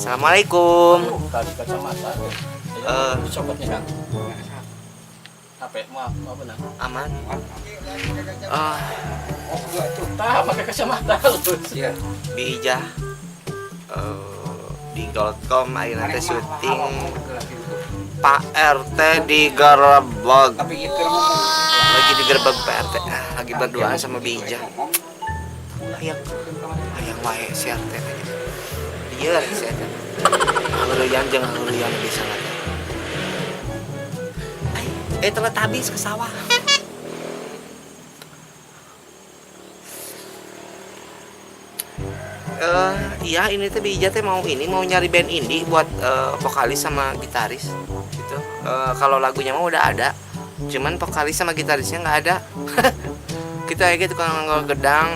Assalamualaikum. Tadi kacamata. Eh. Copotnya kan. HP mau apa nah? Aman. Ah, Oh, gua tuh tah pakai kacamata lu. Iya. Bi Ijah di Goldcom ayeuna teh syuting Pak RT digerebek. Tapi itu ngomong. Lagi digerebek Pak RT. Ah, lagi berduaan sama Bi Ijah. Hayang hayang wae si RT aja. Iya si RT. Ngeureuyaan jeung ngeureuyaan bisa lah. Ay, Teletubbies ke sawah. Eh, iya, ini teh Bi Ijah teh mau ini, mau nyari band indie buat vokalis sama gitaris gitu. Kalau lagunya mah udah ada, cuman vokalis sama gitarisnya nggak ada. Kita aja tukang nangkol gedang,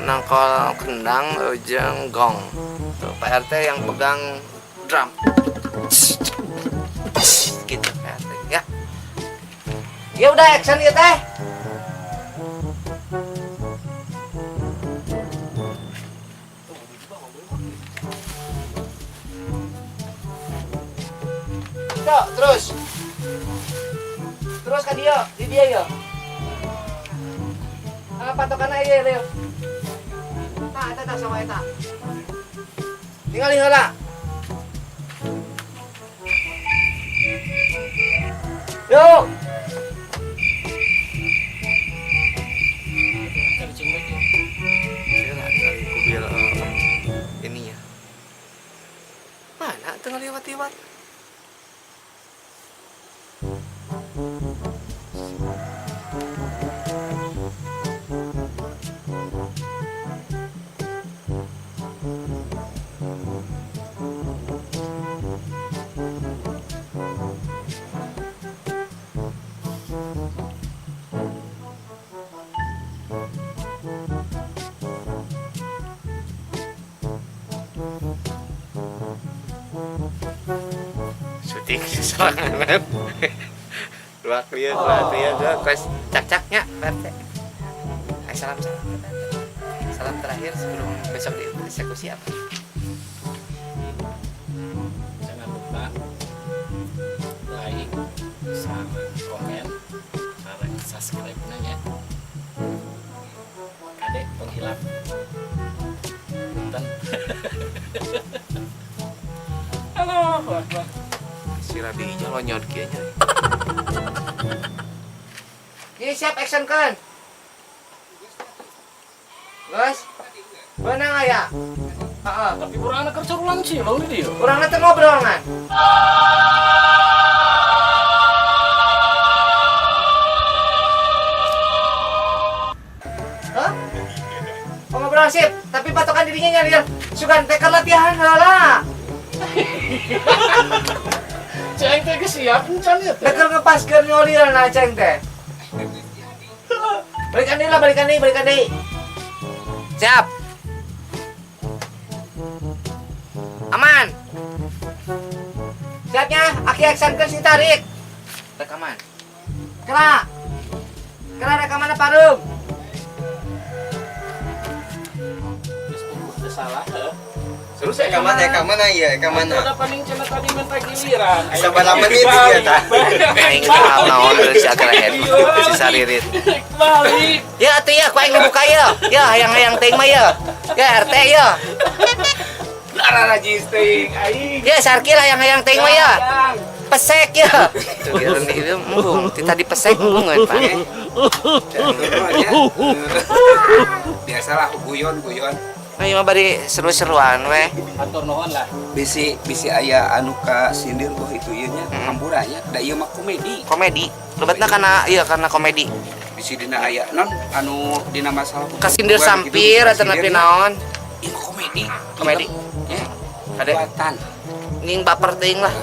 nangkol kendang, jeung gong. Tuh, Pak RT yang pegang drum. Gitu Pak RT ya. Ya udah, action ya teh. Tuh, terus. Terus ka dia, di dia ya. Ah, patokanna ieu, Leo. Tah, eta tah sama eta. Tingali heula. Yuk. Cari cinglet ya. Saya kali kubil ininya. Mana tengah liwat-liwat? Syuting sorangan. Dua clear, dua clear, dua kos cak-caknya, Pak RT. Ayo salam salam, Pak RT. Salam terakhir sebelum besok dieksekusi apa? Jangan lupa like, sama komen, sama subscribe nya. Kade tong hilap. Punten. Halo, Akbar. Si Rabi Ijah lonyot kieu nya. Ini siap action kan? Guys, benang aya. Heeh. Tapi kurang anak kerja ulang sih, bang dia. Urang teh ngobrol ngan. Hah? Oh, ngobrol sip, tapi patokan dirinya nyari sugan teh keur latihan heula. Ceng teh geus siap encan ya Teh teh. keur ngepaskeun nyolirna ceng teh. Balikan deui lah, balikan deui, balikan deui. Siap. Aman. Siapnya, aki action ke sing tarik. Rekaman. Kera. Kera rekaman parum. Geus puguh teu salah heuh. Terus eka mana, eka mana ya, eka mana? Ada paling cenah tadi minta giliran. Sabaraha menit dia tah? Aing teu naon si agrahead si saririt. Balik. Ya atuh ya, ku aing dibuka ya. Ya hayang-hayang teuing mah ya. Ya RT ya. Lara rajis teuing aing. Ya Sarkil hayang-hayang teuing mah ya. Pesek ya. Tuh itu embung, ti tadi pesek embungeun, Pak. Biasalah guyon guyon. Nah, ieu mah bari seru-seruan weh. Atur nuhun lah. Bisi bisi aya anu ka sindir, oh itu ieu nya hampura nya, da ieu mah komedi. Komedi. Lebatna karena iya, karena komedi. Bisi dina aya non anu dina masalah Kasindir gitu, sampir atau kasindir napi nya. Naon. Ieu mah komedi. Komedi. Ya. Kade. Buatan. Ning baper teuing lah.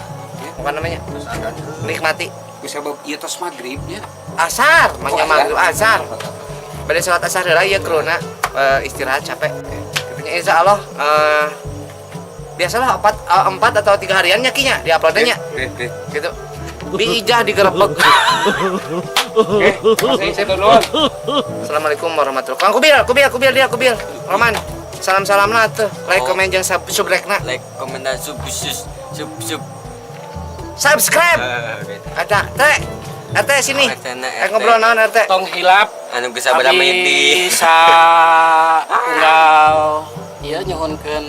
Apa namanya? Terus ada Nikmati. Bisa bab ieu tos magrib nya. Asar, manya Oh, maghrib asar. asar. Pada sholat asar heula ya kruna istirahat capek. Katanya insya Allah biasalah 4 atau 3 harian nya kinya di uploadnya Oke, oke. gitu. Bi Ijah digerebek. Oke, makasih, nuhun. Assalamualaikum warahmatullahi wabarakatuh. Kang Kubil, Kubil, Kubil dia, Kubil. Roman. Salam-salamna tuh. Like, Oh. komen, jeung subrek-na. Like, komen, dan sub sub sub sub. Subscribe. Eh, gitu. Eta, teh. RT sini. RT na, Eh, ngobrol naon RT? Tong hilap. Anu geus sabaraha menit di Bisa unggal ieu nyuhunkeun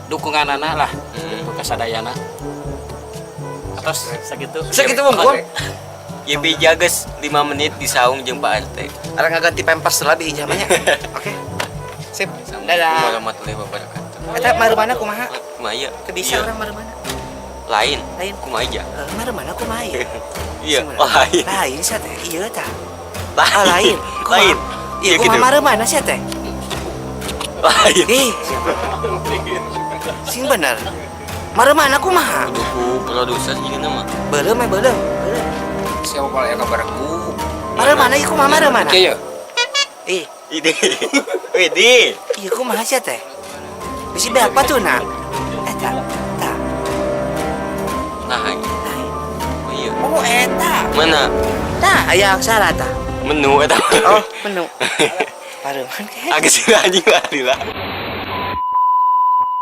dukunganana lah gitu ka sadayana. Atos sakitu. Segitu wungkul. Ya bija geus 5 menit di saung jeung Pak RT. Arek ngaganti pampers lah bi ijamanya. Oke. Sip. Assalamualaikum Dadah. warahmatullahi wabarakatuh. Eta marumana kumaha? Kumaha ieu? Teu bisa Iya. urang marumana. Lain. Lain. Kumaha ieu? Eh, marumana kumaha ieu? Iya, Sing bener. lain. Lain sia teh. Ieu tah. Lain. Ah, lain. Kumaha? Lain. Iya, Iya kumaha gitu. marumana sia teh? Lain. Ih, sing bener. Marumana kumaha? Kudu ku produser jeung mah. Beuleum we beuleum. Beuleum. Siapa pola ya kabar ku? Marumana ieu kumaha marumana? Oke ya. Ih, Ide. Widih. ieu kumaha sia teh? Bisi beak batuna. Eta, tah. Nah, Nah. oh iya. Oh, eta. Mana? Tah, aya aksara tah. Menu eta. Oh, menu. Paruman ke. Agak sih anjing lah.